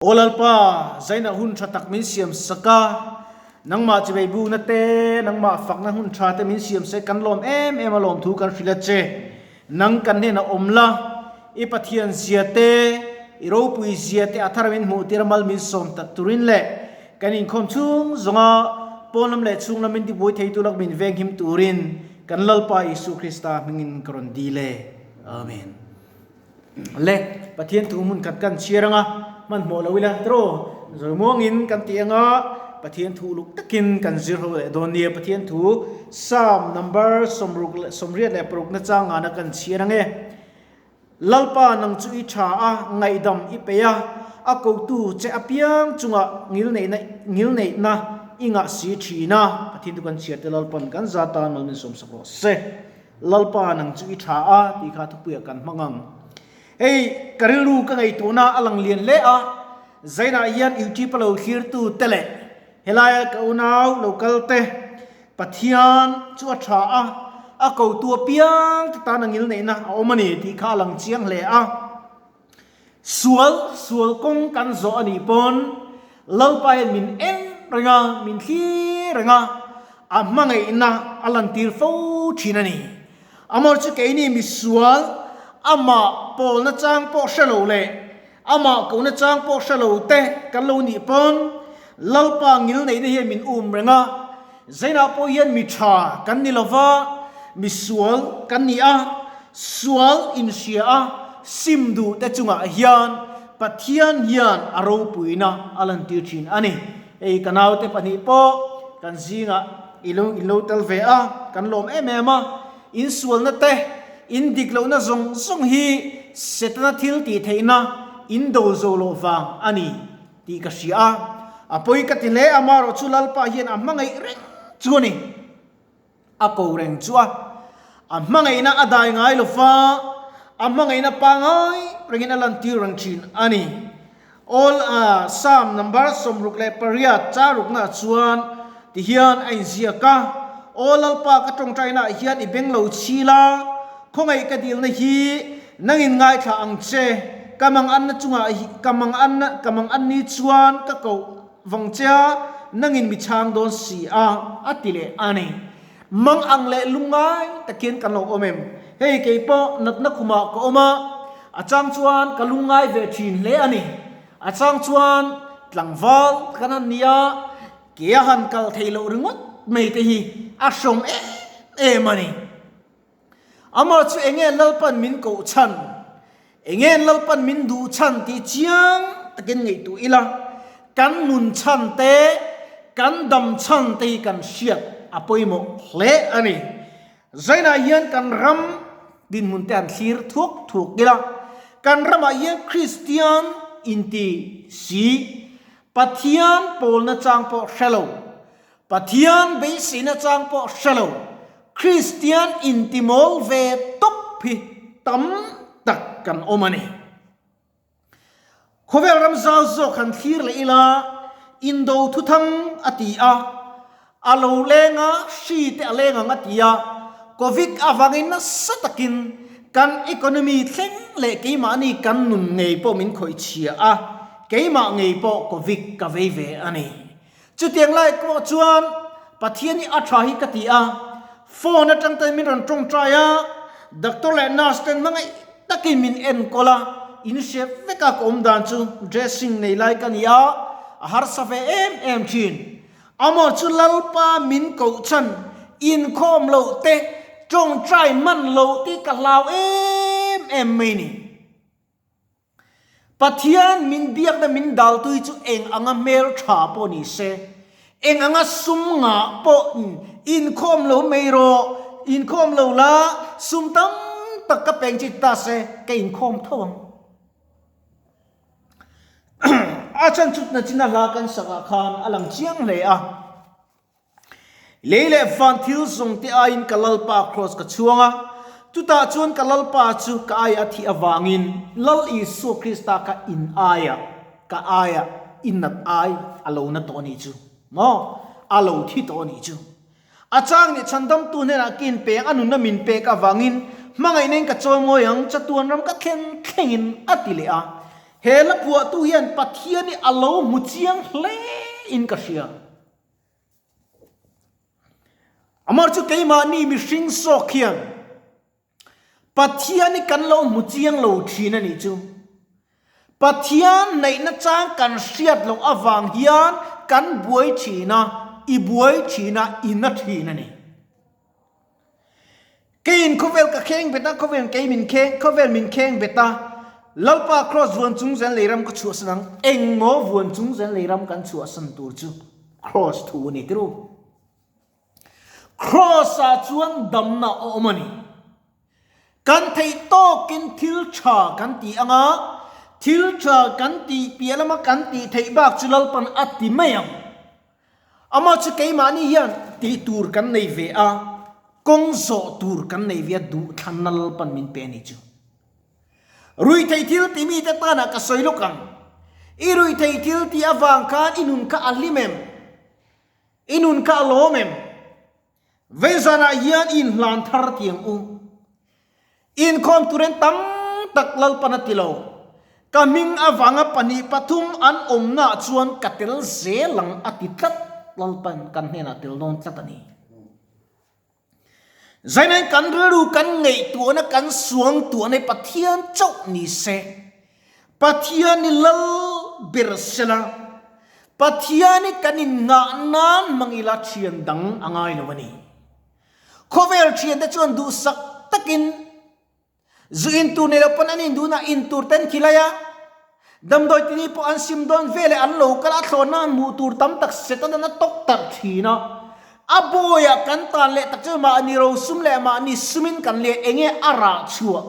Aw Lalpa, zaina hun tha tak min siam sak a, nangmah chivei bukna te, nangmah fakna hun tha te min siam se kan lawm em em a lawmthu kan hrilh a che. Nang kan hnenah awm la, i Pathian zia te, i ropui zia te a thar min hmuh tir a mal min sawm tak turin leh kan inkhawm chhung zawnga pawn lam leh chhung lam min tibuai theitu lak min venghim turin kan Lalpa Isua Krista hmingin ka rawn dil e. Amen. Le, Pathian thu hmun khat kan chhiar anga, hmanhmawh lo ila tiraw? Zawi muangin kan ti anga, Pathian thu uluk takin kan zir ho leh dawn nia. Pathian thu Psalm number sawmruk leh 86 na chang ngana kan chhiar ange. Lalpa nang chu i tha a, ngaihdam i peih a, a kotu che apiang chungah ngilneihna ngilneihna i ngah si thin a. Pathian thu kan chhiar te Lalpan kan za tan mal min sawmsak rawh se. Lalpa nang chu i tha a tih kha thupuiah kan hmang ang. Hei ka rilru ka ngaihtuahna a lang lian hle a, Zainah hian YouTube a lo thlirtu te leh helaia ka unau lo kal te Pathian chu a tha a, a kotu apiang te tan a ngilneihna a awm a ni tih kha a lang chiang hle a. Sual, sual kawng kan zawh a nih pawn Lalpa hian min en reng a, min thlir reng a, a hmangaihna a lantir fo thin a ni. Amor chu keini misual, amah pawlna chang pawh hre lo leh amah kohna chang pawh hre lo te kan lo nih pawn Lalpa ngilneihna hian min um reng a, Zainah pawh hian mi tha kan ni lova, misual kan ni a, sual inhria a, sim duh te chungah hian Pathian hian a ropuina a lantir thin a ni. Hei ka naute pahnih pawh kan zingah i lo in lo tel ve a, kan lawm em em a, in sualna te, in dik lohna zawng zawng hi Setana thil tih theihna in do zo loh vang a ni. Tih ka hria a, a pawi ka ti hle a, amaherawh chu Lalpa hian a hmangaih reng chu a ni. A ko reng chu a, a hmangaihna a dai ngai lo fa, a hmangaihna pangai rengin a lantir reng thin a ni. All a Psalm number 68 charuknaah chuan tihian a inziak a, Aw Lalpa ka tawngtainaah hian i beng lo chhil a, khawngaih ka dilna hi nangin ngaithla ang che. Ka mang anna chungah hi ka mang anna ka mang anni chuan ka koh vang che a, nangin mi chhang dawn si a, a ti leh a ni. Mang ang leh lungngai takin kan lo awm em? Hei kei pawh natna khumah ka awm a, a chang chuan ka lungngai ve thin hle a ni. A chang chuan tlangval kan han ni a, ke a han kal thei loh ringawt mai te hi a hrawm em em a ni. Amah chu enge Lalpan min koh chhan, enge Lalpan min duh chhan tih chiang takin ngaihtuah ila, kan nun chhan te, kan dam chhan te hi kan hriat a pawimawh hle a ni. Zainah hian kan ram dinhmun te han thlir thuak thuak ila, kan ramah hian Kristian inti si, Pathian pawlna chang pawh hre lo, Pathian beiseina chang pawh hre lo, Kristian intimawl ve tawp hi tam tak kan awm a ni. Khawvel ram zau zawk han thlir leh ila, indo thuthang a ti a, a lo leng a, hri te a leng ang a ti a, Covid avangin nasa takin kan economy thleng leh keimahni kan nun ngei pawh min khawih chhia a, keimah ngei pawh Covid ka vei ve a ni. Chutiang lai pawh chuan Pathian hi a tha hi ka ti a, phone atang ten min rawn tawngtai a, doctor leh nurse ten hmangaih takin min enkawl a, in hre vek a ka awm dan chu dressing nei lai ka ni a, a harsa ve em em thin. Amaw chu Lalpa min koh chhan inkhawm loh te tawngtai man loh te ka hlau em em mai ni. Pathian min biakna min daltu hi chu eng anga hmel tha pawh ni se, eng anga sum ngah pawh inkhawm lo mai rawh, inkhawm lo la, sum tam tak ka peng chi ta se, ka inkhawm tho ang. A chhan chutna china hla kan sakah khan a lang chiang hle a. Lei leh van thil zawng te aiin ka Lalpa kraws ka chhuang a, chutah chuan ka Lalpa chu ka aia a thih avangin Lal Isua Krista kha in aia, ka aia i nat ai a lo na tawh a nih chu maw? A lo thi tawh a nih chu. A chang nih chhandamtu hnenah ka inpeng a nunna min pek avangin hmangaihna in ka chawi ngawi ang, chatuan ram ka thlen thlengin a ti leh a. He hla phuahtu hian Pathian hi a lo hmu chiang hle in ka hria. Amah chu keimahni mihring sawk hian Pathian hi kan lo hmu chiang lo thin a nih chu. Pathian neihna chang kan hriat loh avang hian kan buai thin a, i buai thin a, i na thin a ni. Keiin khawvel ka kheng bet a, khawvel kei min kheng, khawvel min kheng bet a, Lalpa Kraws vuan chung zel lei ram ka chhuahsan ang, engmaw vuan chung zel lei ram kan chhuahsan tur chu Kraws thu a ni tirh u. Kraws ah chuan damna a awm a ni. Kan theih tawkin thil tha kan ti ang a, thil tha kan tih piah lama kan tih theih bak chu Lalpan a ti mai ang. Amah chu keimahni hian tih tur kan nei ve a, kawng zawh tur kan nei ve a duhthlanna Lalpan min pe a ni chu. Ruihtheih thil ti mite tanah ka sawi lawk ang. I ruihtheih thil tih avang khan i nun kha a hlim em? I nun kha a lawm em? Veizanah hian i inhlan thar ti ang u. Inkhawm turin tam tak Lalpan a ti lo. Ka hming avanga pahnih pathum an awmnaah chuan ka tel zel ang a ti tlat. Lalpan kan hnenah tel dawn tlat a ni. Zainain kan rilru kan ngaihtuahna kan suangtuahna hi Pathian chauh ni se. Pathian hi lal ber sela, Pathian hi kan inngah nan hmang ila thian dang a ngai lo a ni. Khawvel thiante chuan duhsak takin zu in tur nei lo pawn an induhna in tur te an khilai a, damdawi tini pawh an sim dawn veleh an lo kal a, thlawhna an hmuh tur tam tak Satan-an a tawk tarh thin a. A bawiah kan tan leh tak chu mahni rosum leh mahni sumin kan leh enge a rah chhuah.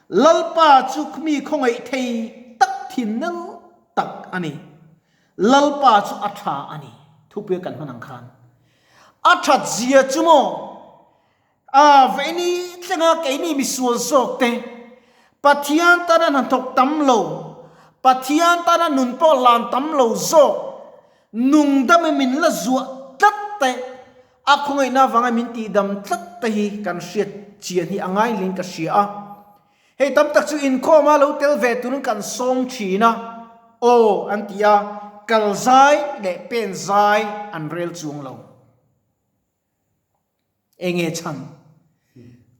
Lalpa chu mi khawngaih thei tak thin nel tak a ni. Lalpa chu a tha a ni. Thupuia kan hman ang khan. A that zia chu maw? A veini thlenga keini misual zawk te, Pathian tana hnathawk tam lo, Pathian tana nun pawh hlan tam lo zawk, nungdam i min la zuah tlat te, A khawngaihna avanga min tihdam tlat te hi kan hriat chian hi a ngai hlein ka hria a. Hei tam tak chu inkhawma lo tel ve turin kan sawm thin a, aw an ti a, kal zai leh pen zai an rel chuang lo. Enge chhan?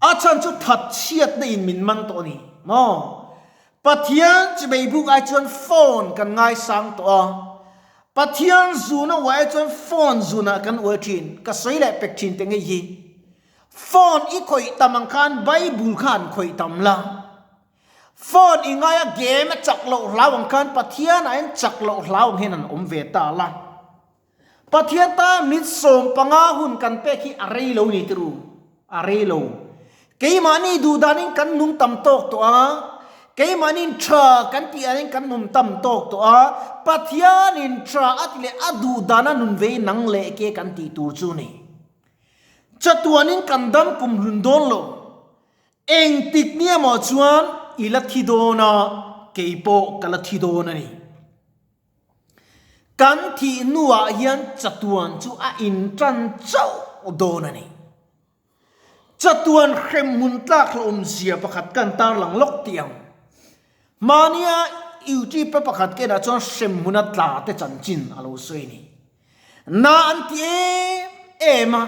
A chhan chu that chhiatna in min man tawh a ni maw? Pathian chi beibuk ai chuan phone kan ngaisang tawh a, Pathian zuna uai ai chuan phone zunah kan uai thin, ka sawi leh pek thin teh ngei hi. Phone i khawih tam ang khan Bible kha an khawih tam la. Phone i ngaia game a chak loh hlau ang khan Pathian ah hian chak loh hlau ang hian an awm ve ta la. Pathian tan mit 15 hun kan pek hi a rei lo ni tiru, a rei lo. Keimahni duhdanin kan nung tam tawk tawh a, keimahnin tha kan tih anin kan nung tam tawk tawh a, Pathianin tha a ti leh a duhdana nun vei nang leh ke kan tih tur chu ni. Chatuanin kan dam kum hlun dawn lo. Engtik ni emaw chuan i la thi dawn a, keipawh ka la thi dawn a ni. Kan thih hnuah hian chatuan chu a intan chauh dawn a ni. Chatuan hremhmun tlak hlawhawmzia pakhat kan tarlang lawk tih ang. Hmania YouTube pakhat kenah chuan hremhmuna tla te chanchin a lo sawi a ni. Na an ti em em a,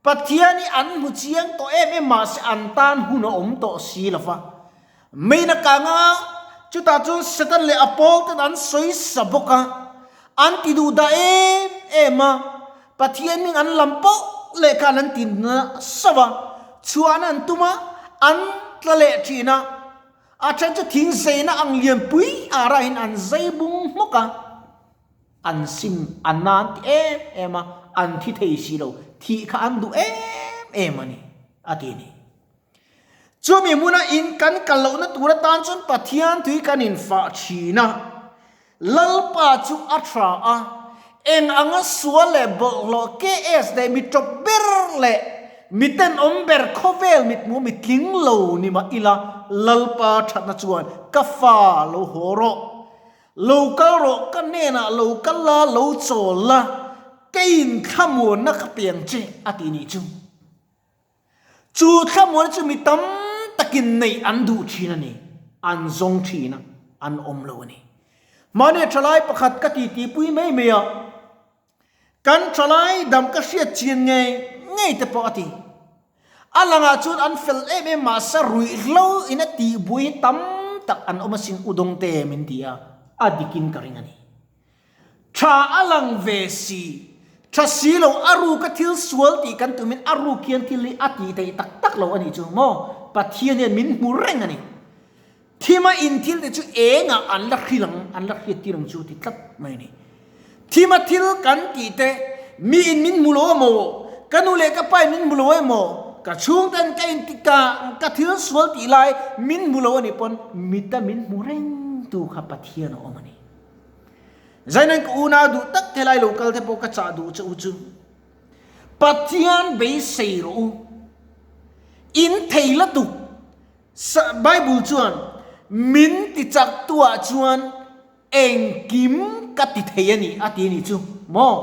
Pathian hi an hmu chiang tawh em em mahse an tan hun a awm tawh si lo va. Main a kang a, chutah chuan Satan leh a pawl ten an sawi sa bawk a, an ti duh dah em em a, Pathian hming an lam poh leh khan an ti nasa va, chhuahna an tum a, an tla leh thin a, a then chu thing zeina ang lianpui arahin an zai bung hmawk a. An sim a nan ti em em a, an thi thei si lo, thih kha an duh em em a ni, a ti a ni. Chumi hmuna in kan kal lohna tur atan chuan Pathian tui kan infah thin a, Lalpa chu a tha a, eng anga sual leh bawlhhlawh KS leh mi tawp ber leh mi tenawm ber khawvel mithmuh mi tling lo ni mah ila Lalpa thatna chuan ka fa lo haw rawh. Lo kal rawh, ka hnenah lo kal la, lo chawl la, keiin thlamuanna ka pe ang che, a ti nih chu. Chu thlamuanna chu mi tam takin neih an duh thin a ni, an zawng thin a. an awm lo a ni. Mahni thalai pakhat ka titi pui mai mai a, kan thalai dam ka hriat chian ngei ngei te pawh a ti. A langah chuan an fel em em mahse ruihhlo in a tihbuai hi tam tak an awm asin Udawng te min ti a, a dikin ka ring a ni. Tha a lang ve si, tha si lo a ruka thil sual tih kan tumin a ruk hian thil hi a tih theih tak tak lo a nih chu maw? Pathian hian min hmu reng a ni. Thima in thil te chu engah an la hrilh ang, an la hriat tir ang chu ti tlat mai a ni. Thima thil kan tih te, mi in min hmu lo emaw, ka nu leh ka pa in min hmu lo emaw, ka chhungten ka in ka ka thil sual tih lai min hmu lo a nih pawn mita min hmu reng tu kha Pathian a awm a ni. Zainan ka unau duh tak helai lo kal te pawh ka chah duh che u chu. Pathian beisei rawh u. In thei la tuk. Bible chuan min ti chak tu ah chuan engkim ka ti thei a ni a ti a nih chu maw?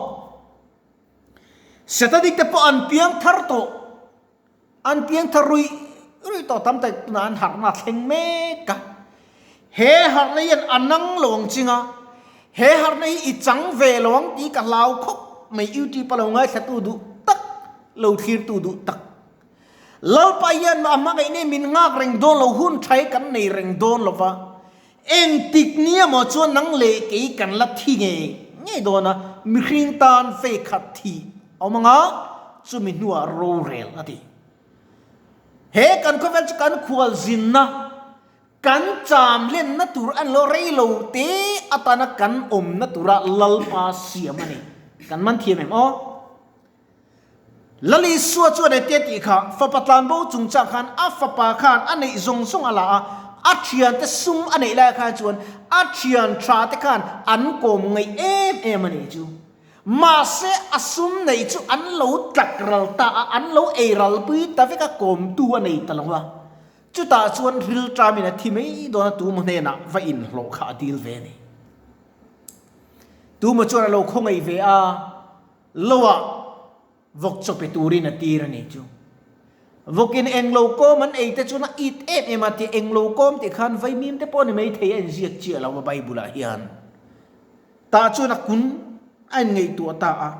Satanic te pawh an piang thar tawh. An piangthar ruih ruih tawh tam tak tunah an harhna a thleng mek a. He harhna hian a nang lo ang ching a, he harhna hi i chang ve lo ang tih ka hlau khawp mai YouTube a lo ngaithlatu duh tak, lo thlirtu duh tak. Lalpa hian a hmangaih nei min nghak reng dawn lo, hun tha hi kan nei reng dawn lo va. Engtik nia maw chuan nang leh kei kan la thi ngei ngei dawn a, mihring tan vei khat thih a awm ang a, chumi hnuah rorel a ti. He kan khawvel chu kan khual zinna, kan cham lenna tur a ni lo, rei lo te atana kan awmna tura Lalpa siam a ni. Kan man thiam em aw? Lal Isua chuan ete tih kha fapa tlanbo chungchang khan a fapa khan a neih zawng zawng a la a, a thiante sum a neih lai khan chuan a thian tha te khan an kawm ngaih em em a nih chu. Mahse a sum neih chu an lo tlak ral ta a, an lo ei ral pui ta vek a, kawmtu a nei ta lo a. Chutah chuan rilṭamin a thi mai dawn a, tumaw hnenah va inhlawh kha a dil ve a ni. Tumaw chuan a lo khawngaih ve a. Loah vawk chaw pe turin a tir a nih chu. Vawkin englo kawm an ei te chuan a it em em a ti englo kawm tih khan vaimim te pawh ni mai thei a inziak chiah lo a Bible ah hian. Tah chuan a kun a inngaihtuah ta a.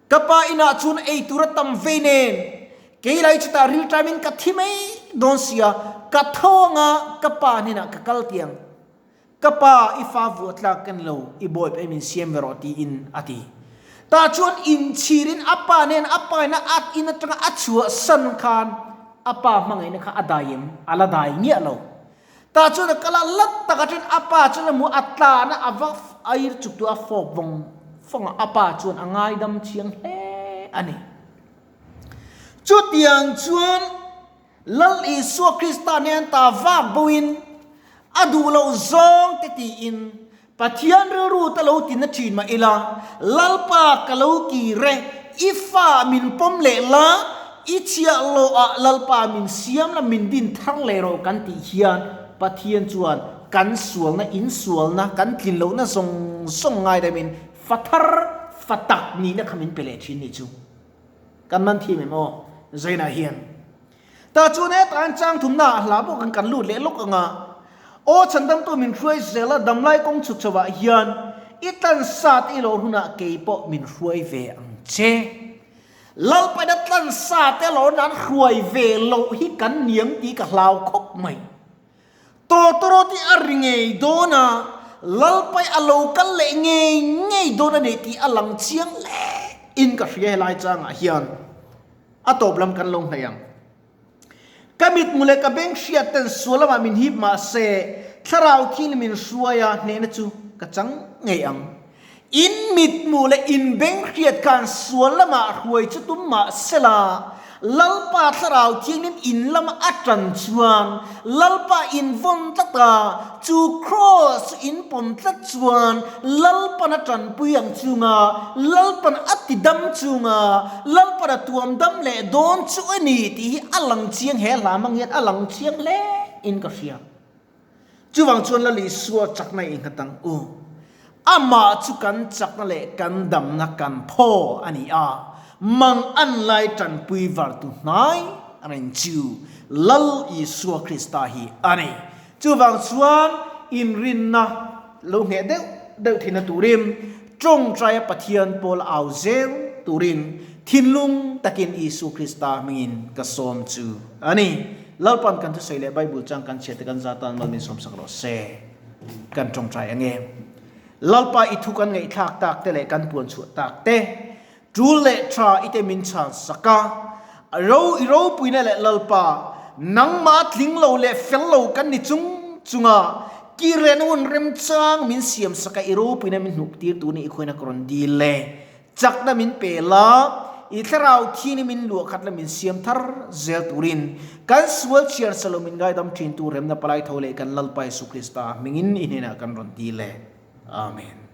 Ka pa inah chuan ei tur a tam vei nen kei lai chutah rilṭaimin ka thi mai dawn sia ka tho anga ka pa hnenah ka kal tiang. Ka pa, i fa vuah tlak ka ni lo, i bawi pawh min siam ve rawh tiin a ti. Tah chuan inchhirin a pa nen a pa ina a in atanga a chhuahsan khan a pa hmangaihna kha a dai em? A la dai ngiah lo. Tah chuan a kal a, lat taka then a pa chuan a hmu a tlan a, a va air chuk tu a fawp vawng vawng a, a pa chuan a ngaidam chiang hle a ni. Chutiang chuan. Lal Isua Krista nen ta vak boin a duh loh zawng te tiin Pathian rilru te lo tina thin mah ila, Lalpa ka lo kir e, i fa min pawm leh la, i chhiah lawh ah Lalpa min siam la min din thar leh rawh kan tih hian Pathian chuan kan sualna insualna kan tlin lohna zawng zawng ngaidamin fa thar fa tak nihna kha min pe leh thin nih chu. Kan man thiam em aw? Zainah hian. Tah chuan hetah hian chang thumna ah hla bawk in kan lut leh lawk ang a. Aw chhandamtu min hruai zel a, damlai kawng chhuk chho ah hian i tlan sa te i lawr hunah kei pawh min hruai ve ang che. Lalpaina tlan sa te lawr nan hruai ve loh hi kan niang tih ka hlau khawp mai. Tawtawrawt hi a ri ngei dawn a, Lalpai a lo kal leh ngei ngei dawn a ni tih a lang chiang hle in ka hria helai changah hian a tawp lam kan lo hnaih ang. Ka mitmu leh ka beng hriat ten sual lamah min hip mah se, thlarau thil min hruai a hnehna chu ka chang ngei ang. In mithmuh leh in beng hriat khan sual lamah hruai chu tum mah sela, Lalpa Thlarau Thianghlim in lama a tan chuan, Lalpa in vawn tlat a, chu Kraws chu in pawm tlat chuan, Lalpan a tanpui ang chunga, Lalpan a ti dam chunga, Lalpan a tuam dam leh dawn chu a ni tih hi a lang chiang he hla hmang hian a lang chiang hle in ka hria. Chuvang chuan Lal Isua chakna i nghat ang u. Amah chu kan chakna leh kan damna kan phaw a ni a, mang an lai tanpui vartu hnai reng chu Lal Isua Krista hi a ni. Chuvang chuan Inrinna lo ngheh deuh deuh theihna turin tawngtaia Pathian pawl au zel turin thinlung takin Isu Krista hmingin ka sawm chu a ni. Lalpan kan thusawi leh Bible chang kan chhiat te kan za tan mal min sawmsak rawh se. Kan tawngtai ange. Lalpa i thu kan ngaihthlak tak te leh kan puan chhuah tak te Tul leh tha i te min chhan sak a, ro i ropuina leh Lalpa, nangmah tling lo leh fel lo kan ni chung chunga kiren hun remchang min siam sak a, i ropuina min hnuk tir tur ni i khuaina ka rawn dil e. Chakna min pe la, i thlarau thi ni min luah khat la min siam thar zel turin kan sual chhiar sa lo min ngaidam thin tu remna palai tho leh kan Lalpa Jesu Krista hmingin i hnenah kan rawn dil e. Amen.